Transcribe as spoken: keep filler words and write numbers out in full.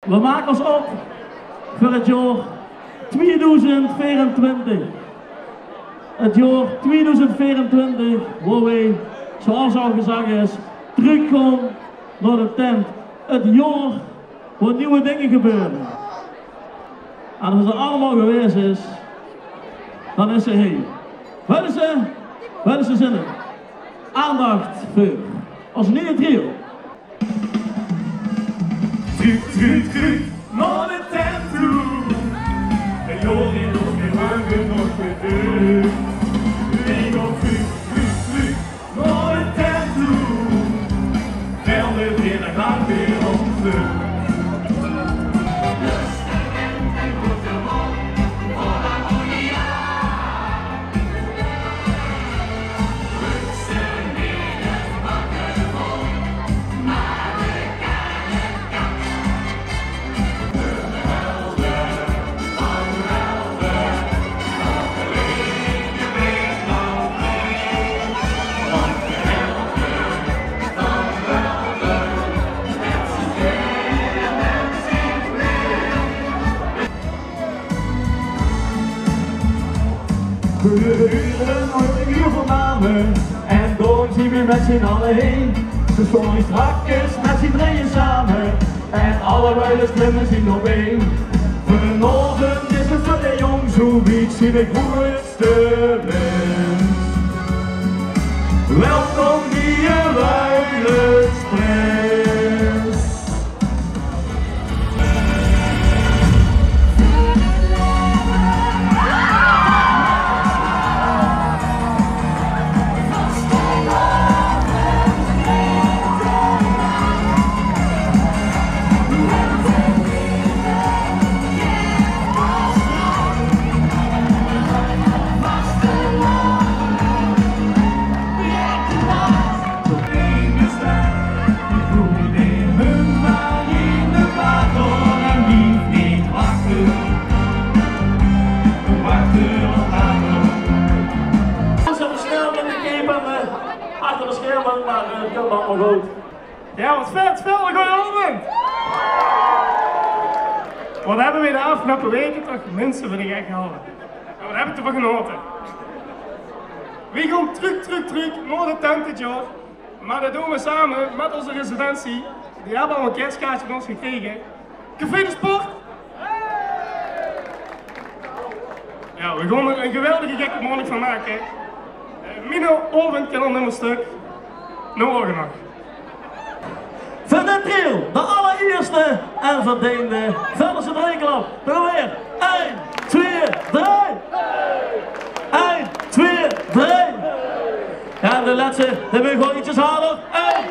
We make ós op veur 't jaor twieëdoezend veerentwintig. 't Jaor twieëdoezend veerentwintig, wo weej, zoeas al gezag is, trökgaon nao de tent. 't Jaor wo nuuj dinger gebeure. En es 't allemaol gewaes is, dan is ze hie. Wille ze, wille ze zinne. Aandach veur ós nuuj trio. Trök, trök, trök nao de tent toe. 't Jaor is nog neet lang genóg gedoe. Weej gaon trök, trök, trök nao de tent toe. Velde weer de gang weer op de We huurde oeats 'n uur van Namen en daorum zien we mèt zien alle heen. Ze stónge strakkes mèt zien drieje same en alle wuilers klimde zien op ein. Vanaovend is 't veur de jóng zoe wied, zien de groeëtste wins. Welkom hie, Wuilersprins. Ze versnelde de game, eh, achter de schermen, maar, eh, het komt allemaal goed. Ja, wat vet, vet, een goeie avond. Wat hebbe we de afgeloupe weke toch minse van de gek gehaoje. En wat heb ik ervan genote. We gaon trök, trök, trök nao de tent dit jaor. Maar det doon we same mèt ózze residentie. Die hebbe al ein kerskaartje van ós gekrege. Café de Sport. Ja, we gaon d'r ein geweldige gekke maondig van make. Eh, miene aovend kan al nimmer stök. Noe ouch nog. Veur dit trio, de allerierste en verdeende Veldense drieklap. Dao gaon we weer. Ein, twieë, drie. Ein, twieë, drie. Ja, de lètste, die wil ik waal ietsjes harder. Ein,